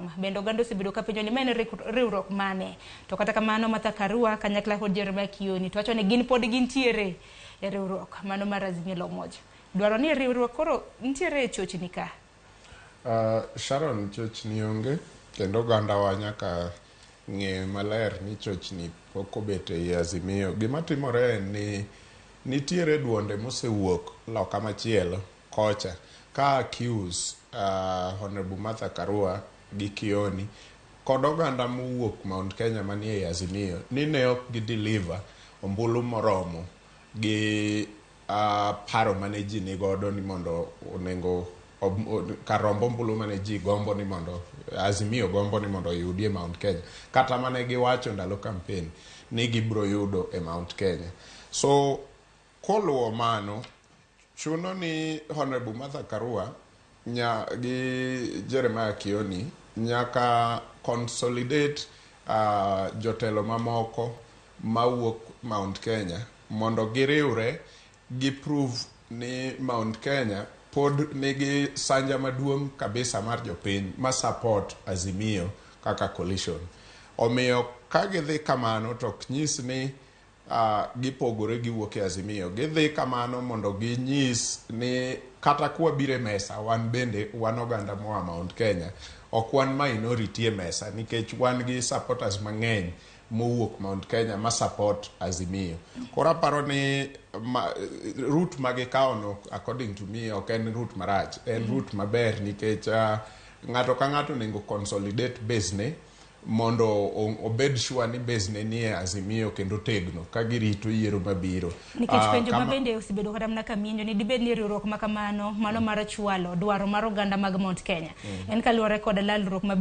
Forum. Bende oganda osebedo ka penjo ni ma en riwruok mane? To kata kamano Martha Karua kanyakla kod Jeremiah Kioni to wacho ni gin pod gintiere e riwruok mano mar Azimio la Umoja. Dwaro ni riwruok koro nitiere e chochni ka. Sharon, chochni onge kendo ogandawa nyaka ng'e maler ni chochni pok obet ei Azimio. Gima timore en ni nitiere duonde mosewuok loka machielo kocha ka accuse Honorable Martha Karua gi Kioni kod oganda mowuok Mount Kenya manie ei Azimio ni ne ok gi deliver ombulu moromo gi paro mane ji nigodo ni mondo onengo kar romb ombulu mane ji gombo ni mondo Azimio gombo ni mondo oyudi e Mount Kenya kata mane giwacho ndalo campaign ni gibro yudo e Mount Kenya. So koluwo mano, chuno ni Honorable Martha Karua nya gi Jeremiah Kioni nyaka consolidate jotelo mamoko mawuok Mount Kenya mondo giriwre gi prove ni Mount Kenya pod nigi sanja maduong' kabisa mar jopiny ma support Azimio kaka coalition. Omiyo ka gidhi kamano to ok nyis ni gipogore giwuok e Azimio. Gidhi kamano mondo ginyis ni kata kwabiro e mesa wan bende wan oganda moa Mount Kenya. Ok wan minority e mesa nikech wan gi supporters mang'eny mowuok Mount Kenya ma support Azimio. Koro aparo ni route ma gikawo no according to me ok en route marach. En route maber nikech ng'ato ka ng'ato onego consolidate base ne mondo obed sure ni base ne nie Azimio kendo tegno ka girito yiero mabiro. Nikech penjo ma bende osebedo kata mana kamienjo ni dibed ni riwruok ma kamano mano mar chwalo dwaro mar oganda mag Mount Kenya en kaluwore kod lalruok ma